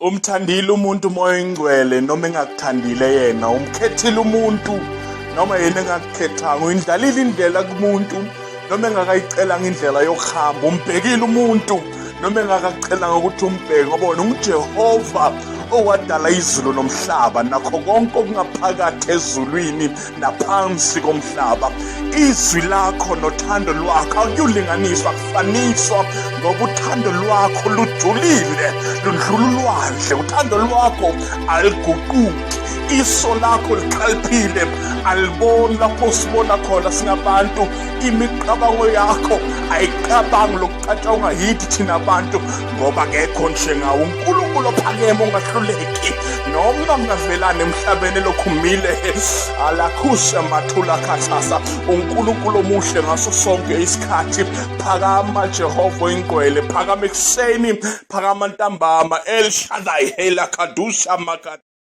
Umthandile umuntu umoya oyingcwele noma engakuthandile yena, umkhethile umuntu noma yena engakukhethanga, uyindlalile indlela kumuntu noma engakayicelanga indlela yokuhamba, umbhekile umuntu noma engakakucelanga ukuthi umbheke, ngoba wena unguJehova owadala izulu nomhlaba nakho konke okungaphakathi ezulwini naphansi komhlaba. Izwi lakho nothando lwakho akuyulinganiswa, akufaniswa, ngoba uthando lwakho lujulile, lundlula ulwandle. Uthando lwakho aliguquki, iso lakho likhaliphile, aliboni lapho sibona khona singabantu. Imicabango yakho ayicabangi lokucatshangwa yithi thina bantu, ngoba akekho njengawo uNkulunkulu ophakeme ongahluleki noma kungavelani emhlabeni elokhu umile. Alakhusha mathula khathasa, uNkulunkulu omuhle ngaso sonke isikhathi. Phakama Jehova oyingcwele, phakama ekuseni, phakama ntambama. El Shaddai, hela kadusha makad.